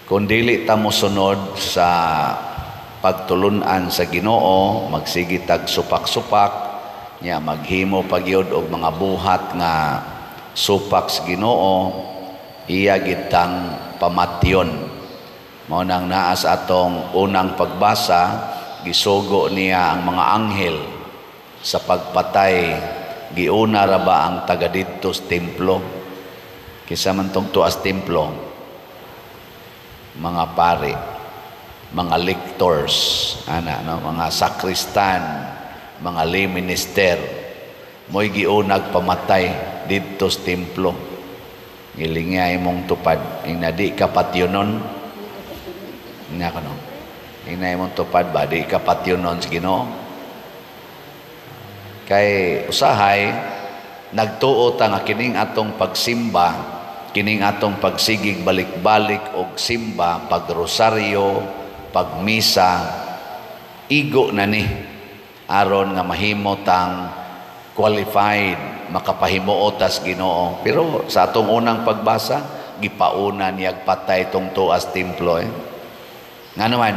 Kung dili ta mosunod sa pagtulunan sa Ginoo, magsige tag supak-supak nya, maghimo pagyud og mga buhat nga supak sa Ginoo, iya gid tang pamatyon. Mao nang naa sa atong unang pagbasa, gisugo niya ang mga anghel sa pagpatay. Giuna ra ba ang taga didto sa templo? Kinsa man tong tuas templo? Mga pari, mga lectors ana, no, mga sakristan, mga lay minister, mo'y giunag pamatay didto sa templo. Gilingi imong tupad, ingna di ka patyonon. Ingna kuno, ingna imong tupad ba, di ka patyonon sa Ginoo? Kay usahay nagtuo ta nga kining atong pagsimba, kining atong pagsigig balik-balik og simba, pagrosaryo, pagmisa, igo na ni aron nga mahimo tang qualified makapahimuot tas Ginoo. Pero sa atong unang pagbasa, gipauna niyag patay tong tuas templo eh. Nga naman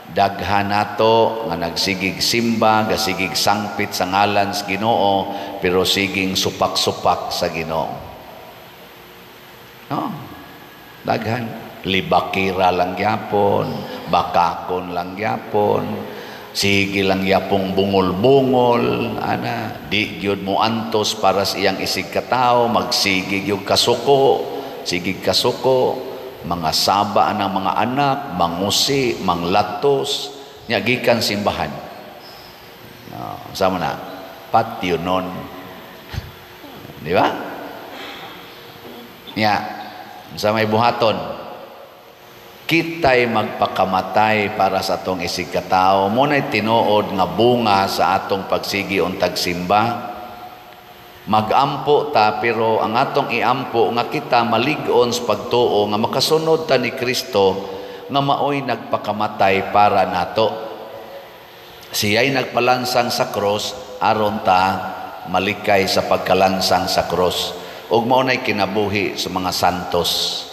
daghan nato nga nagsigig simba, gasigig sangpit sa ngalan sa Ginoo, pero siging supak-supak sa Ginoo. No? Daghan libakira lang gyapon, bakakon lang gyapon, sige lang yapong bungol-bungol ana, di gyud mo antos para sa iyang isig katawo, magsige gyud kasuko, sige kasuko, mga saba ng mga anak, mangusi, manglatos, nya gikan simbahan. No, sama na, patyonon. Di ba? Nya, sa may buhaton, kita'y magpakamatay para sa atong isig katao. Mo na'y tinuod nga bunga sa atong pagsigi untag simba. Magampo ta, pero ang atong iampo nga kita malig-on sa pagtuo nga makasunod ta ni Kristo nga maoy nagpakamatay para nato. Siya'y nagpalansang sa cross aron ta malikay sa pagkalansang sa cross. Ug mao na'y kinabuhi sa mga santos.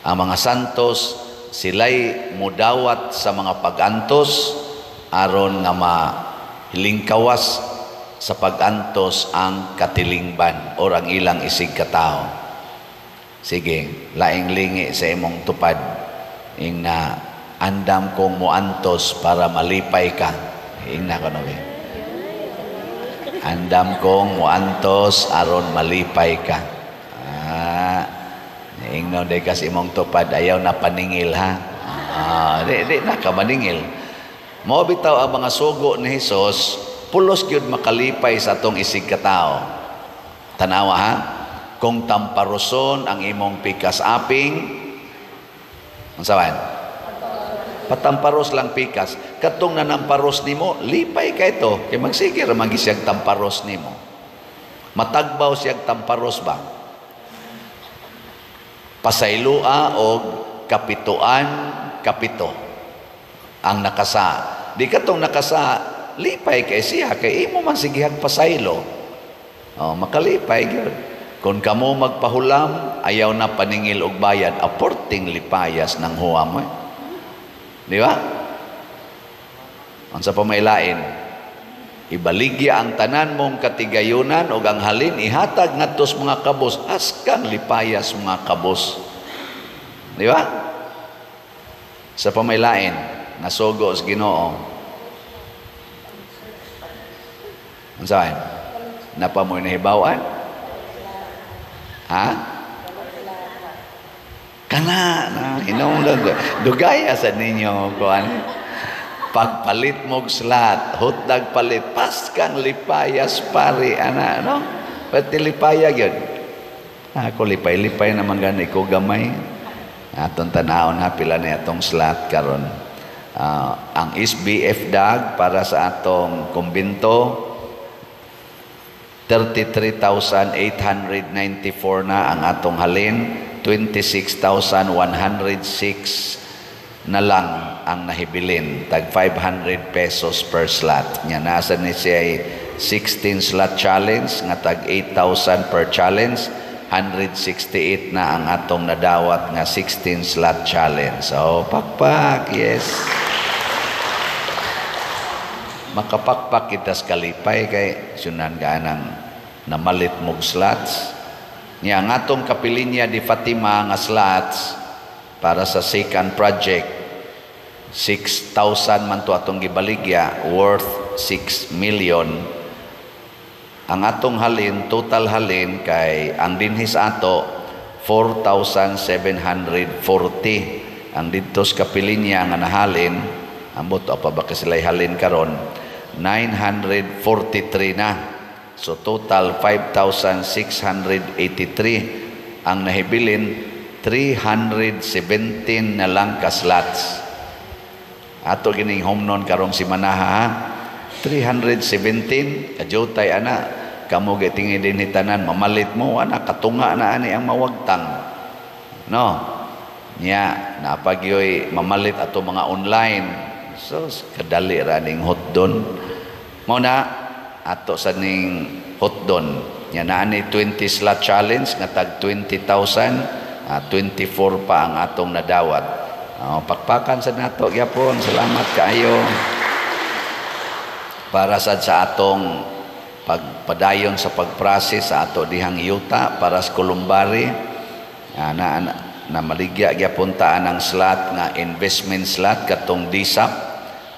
Ang mga santos, sila'y mudawat sa mga pag-antos aron nga mahilingkawas sa pag-antos ang katilingban or ang ilang isig katao. Sige, laing lingi sa imong tupad. Ingna, "Andam kong muantos para malipay ka." Ingna ko, no? "Andam kong muantos aron malipay ka." Ah, ingno day kas imong tupad, ayaw na paningil ha. Ah, di, di na ka maningil. Mao bitaw ang mga sugo ni Hesus, pulos gyud makalipay sa atong isig katao. Tanawa ha. Kung tamparoson ang imong pikas aping, unsa man? Patamparos lang pikas. Katong nanamparos nimo, lipay kay to. Kay magsige ra man siyag tamparos nimo. Matagbaw siyag tamparos ba? Pasaylua og kapituan kapito ang nakasa. Di katong nakasa, lipay kay siya kay imo man sigihag pasaylo. Oh, makalipay gyud. Kung kamo magpahulam, ayaw na paningil og bayad, aporting lipayas ng huwam eh. Di ba? Unsa pa may lain? Ibaligya ang tanan mong katigayunan og ang halin ihatag ngadto sa mga kabos, askang lipayas mga kabos. Di ba? Sa pamaylain nga sugo sa Ginoo. Unsa man? Napa mo'y nahibaw-an? Ha? Kana na inom lang. Dugaya sa ninyo kuan. Pagpalit mog slot, hotdog palit, paskang lipayas pare ana, no? Pati lipaya gyud. Ako lipay-lipay naman gani ko gamay. Atong tanawon ha, pila na atong slot karon. Ang SBF dag para sa atong kumbinto, 33,894 na ang atong halin, 26,106 na lang ang nahibilin, tag 500 pesos per slot. Nya nasa ni siya 16 slot challenge nga tag 8,000 per challenge, 168 na ang atong nadawat nga 16 slot challenge. So, pakpak, yes. Makapakpak kita sa kalipay kay sunan ka nang namalit mog slots. Nya ang atong Kapilinya di Fatima nga slots para sa second project, 6,000 man to atong gibaligya, worth 6 million. Ang atong halin, total halin kay ang dinhis ato 4,740. Ang didto sa Kapilinya nga nahalin, ambot pa ba kasi sila halin karon, 943 na. So total 5,683 ang nahibilin, 317 na lang ka slots. Ato gining home nun karong si Manaha, ha? 317 kajutay ana kamo gitingi din tanan mamalit mo ana katunga na ani ang mawagtang, no? Nya napagyoy mamalit ato mga online, so kadali ra ning hotdon mo na ato sa ning hotdon. Nya naa ni 20 slot challenge nga tag 20,000, 24 pa ang atong nadawat. Pakpakan sa nato gyapon. Salamat kaayo para sad sa atong pagpadayon sa pagprocess sa ato dihang yuta para sa Columbari. Na maligya gyapon ta ang slot nga investment slot katong DSAP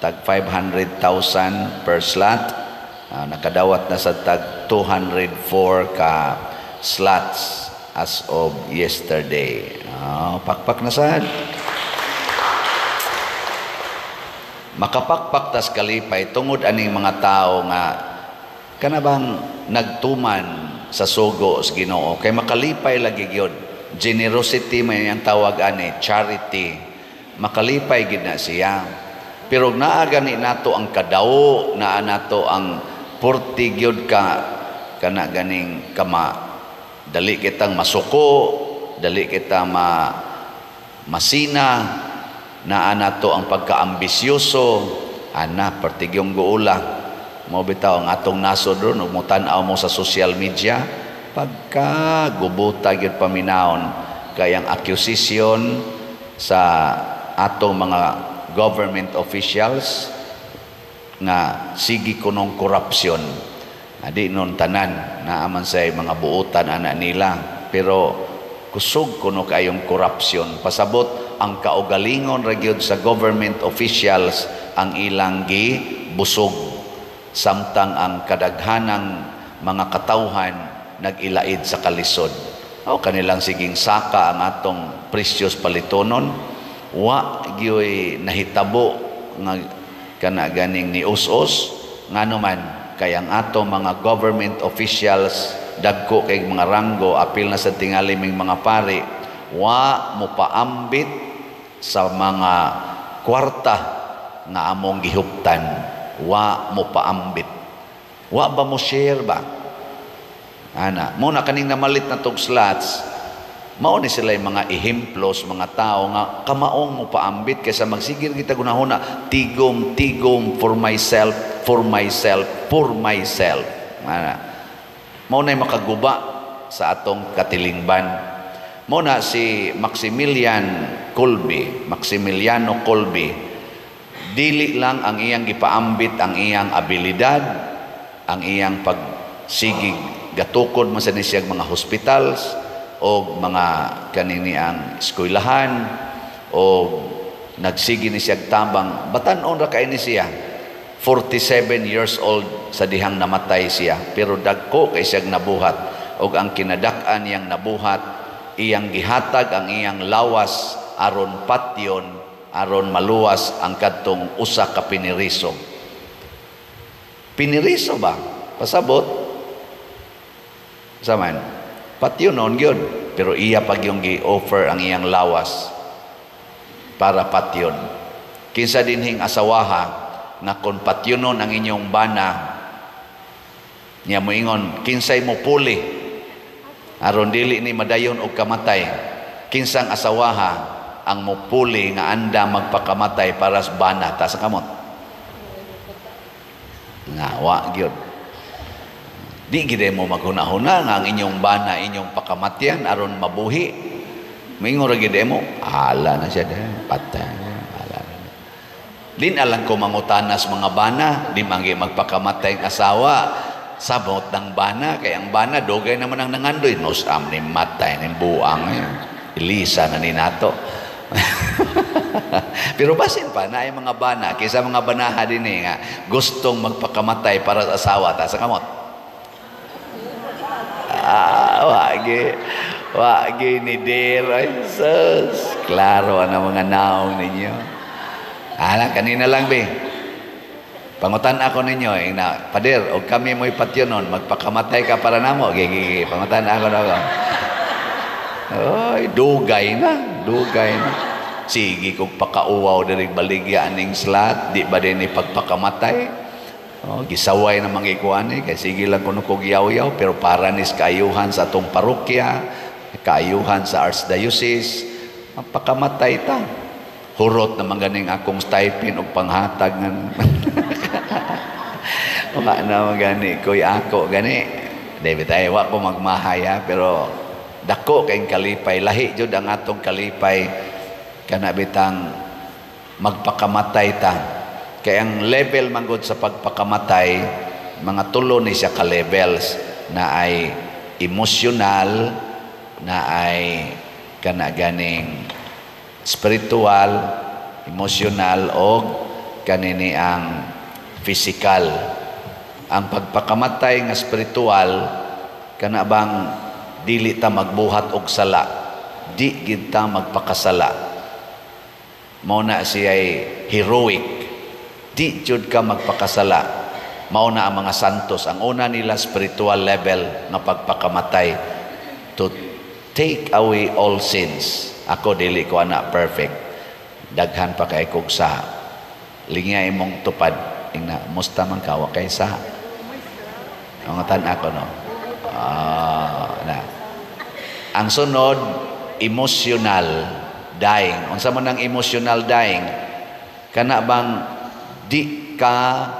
tag 500,000 per slot. Nakadawat na sa tag 204 ka slots as of yesterday. Pakpak na sad. Makapakpak tas kalipay tungod aning mga tao nga kana bang nagtuman sa sugo sa Ginoo kay makalipay lagi gyud. Generosity man ang tawag ani, charity. Makalipay gid na siya. Pero naa gani nato ang kadawo, naa nato ang purti gyud ka kana ganing kama dali kitang masuko, dali kita masina, naa nato ang pagkaambisyoso, ana pertigyong guula. Mo bitaw ang atong nasod ron ug motan-aw mo sa social media, pagka gubuta gyud paminawon kay ang accusation sa atong mga government officials nga sige kunong korupsyon. Adi nun tanan, naaman say mga buotan ana nila, pero kusog kuno kayong korupsyon. Pasabot ang kaugalingon ra gyud sa government officials ang ilang gibusog, samtang ang kadaghanang mga katawhan nag-ilaid sa kalisod. O kanilang siging saka ang atong precious palitonon, wa gyoy nahitabo nga kana ganing ni us-us. Ngano man kay ang atong mga government officials dagko kay mga ranggo, apil na sa tingali ming mga pari, wa mo paambit sa mga kwarta nga among gihuptan. Wa mo paambit, wa ba mo share ba ana mo na kaning namalit na tog slots. Mao ni sila yung mga ehemplos, mga tao nga kamaong mo paambit kaysa magsigir kita gunahona tigom tigom for myself, for myself, for myself. Ana mao na makaguba sa atong katilingban. Mao na si Maximilian Kolbe, Maximiliano Kolbe, dili lang ang iyang gipaambit ang iyang abilidad, ang iyang pagsigig gatukod man sa ni siyang mga hospitals o mga kanini ang eskwelahan o nagsigi ni siyang tabang. Batan-on ra kay ni siya, 47 years old sa dihang namatay siya, pero dagko kay siyang nabuhat og ang kinadak-an niyang nabuhat, iyang gihatag ang iyang lawas aron patyon, aron maluwas ang kadtong usa ka piniriso. Piniriso ba? Pasabot saman patyonon gyud, pero iya pag yung gi-offer ang iyang lawas para patyon. Kinsa dinhing asawaha nga kon patyonon ang inyong bana, niya moingon kinsay mo puli aron dili ni madayon og kamatay? Kinsang asawaha ang mopuli nga anda magpakamatay para sa bana? Ta sa kamot nga wa gyud. Di gid mo maghuna-huna nga ang inyong bana inyong pakamatyan aron mabuhi. Mingon ra gid mo, ala na siya de, patay. Ala na. Din alang ko mangutanas mga bana, di manggi magpakamatay ang asawa. Sabot ng bana, kay ang bana dugay naman ang nangandoy, nos am ni matay ni buang eh. Ilisa na ni nato. Pero basin pa na ay mga bana kaysa mga banaha din eh, nga gustong magpakamatay para sa asawa ta sa kamot. Ah, wagi. Wagi ni dear. Ay, sus. Klaro ang mga naong ninyo. Ala, kanina lang, be. Pangutan ako ninyo, eh, na, "Pader, og kami mo'y patyonon, magpakamatay ka para namo?" Gi, gi, gi. Pangutan ako na ako. Ay, dugay na. Dugay na. Sige kung pakauwaw diri baligya aning slot, di ba din ipagpakamatay? Oh, gisaway na mga ikuan eh, kay sige lang kuno kog yaw-yaw, pero para nis kaayuhan sa atong parokya, kaayuhan sa archdiocese, mapakamatay ta. Hurot naman ganing akong stipend og panghatag ngan. Wala na gani ko'y ako gani. David ay wa ko magmahaya, pero dako kay kalipay, lahi jud ang atong kalipay kana bitang magpakamatay ta. Kay ang level manggod sa pagpakamatay, mga tulo ni siya ka levels na ay emotional, na ay kana ganing spiritual, emotional o kanini ang physical. Ang pagpakamatay nga spiritual, kana bang dili ta magbuhat og sala, di gid ta magpakasala. Mao na siya heroic. Di jud ka magpakasala. Mao na ang mga santos. Ang una nila, spiritual level nga pagpakamatay, to take away all sins. Ako, dili ko ana perfect. Daghan pa kay kog sa. Lingya imong tupad. Ingna, "Musta man ka, wa kay sa?" Ang tan ako no. Ah, na. Ang sunod, emotional dying. Unsa man ang emotional dying? Kana bang di ka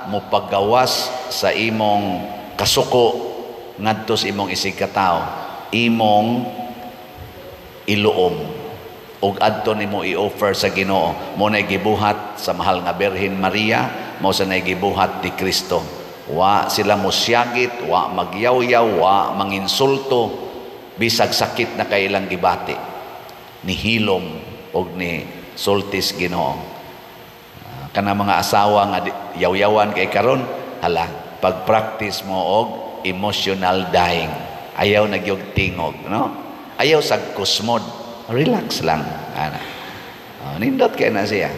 mopagawas sa imong kasuko ngadto sa imong isig katawo, imong iluom ug adto nimo i-offer sa Ginoo. Mo na gibuhat sa mahal nga Birhen Maria, mao sa nay gibuhat ni Kristo. Wa sila mosyagit, wa magyawyaw, wa manginsulto bisag sakit na kay ilang gibati. Nihilom og ni sultis Ginoo. Ah, kana mga asawa nga yaw-yawan kay karon, hala, pag-practice mo og emotional dying. Ayaw na gyud tingog, no? Ayaw sa kusmod, relax lang ana. Oh, nindot kay na siya.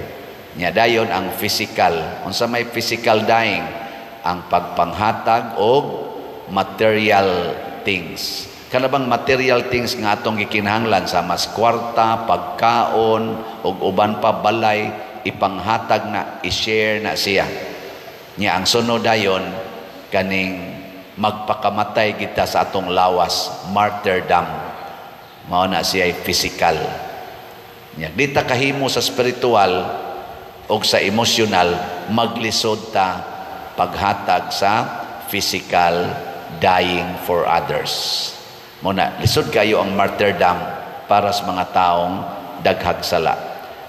Nya dayon ang physical. Unsa may physical dying? Ang pagpanghatag og material things. Kana bang material things nga atong gikinahanglan sa mas kwarta, pagkaon ug uban pa, balay, ipanghatag na, i-share na siya. Nya ang sunod dayon, kaning magpakamatay kita sa atong lawas, martyrdom. Mao na siya ay physical. Nya di ta kahimo sa spiritual o sa emotional, maglisod ta paghatag sa physical dying for others. Mao na lisod kayo ang martyrdom para sa mga taong daghag sala.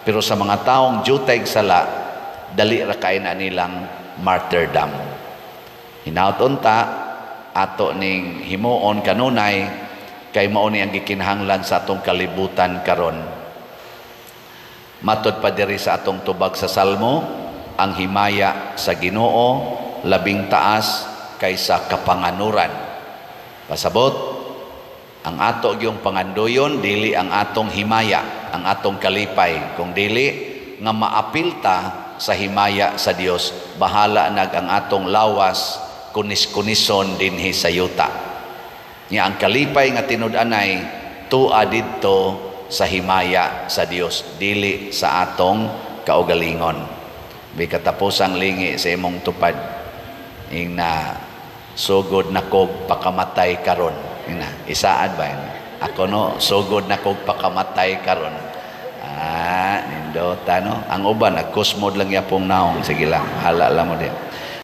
Pero sa mga taong jutay sala, dali ra kay na nilang martyrdom. Hinaut unta ato ning himuon kanunay kay mao ni ang gikinahanglan sa atong kalibutan karon. Matod pa diri sa atong tubag sa Salmo, ang himaya sa Ginoo labing taas kaysa kapanganuran. Pasabot, ang ato gyung pangandoyon dili ang atong himaya, ang atong kalipay, kung dili nga maapil ta sa himaya sa Dios, bahala nag ang atong lawas kunis-kunison dinhi sa yuta. Nya ang kalipay nga tinud-anay tua didto sa himaya sa Dios, dili sa atong kaugalingon. Bi katapusang lingi sa imong tupad. Ing na, "Sugod na kog pakamatay karon." Ing na, isaad ba yun? "Ako no, sugod na kog pakamatay karon." Ah, nindota no. Ang uban nagkusmod lang yapong naong, sige lang, hala lang mo di.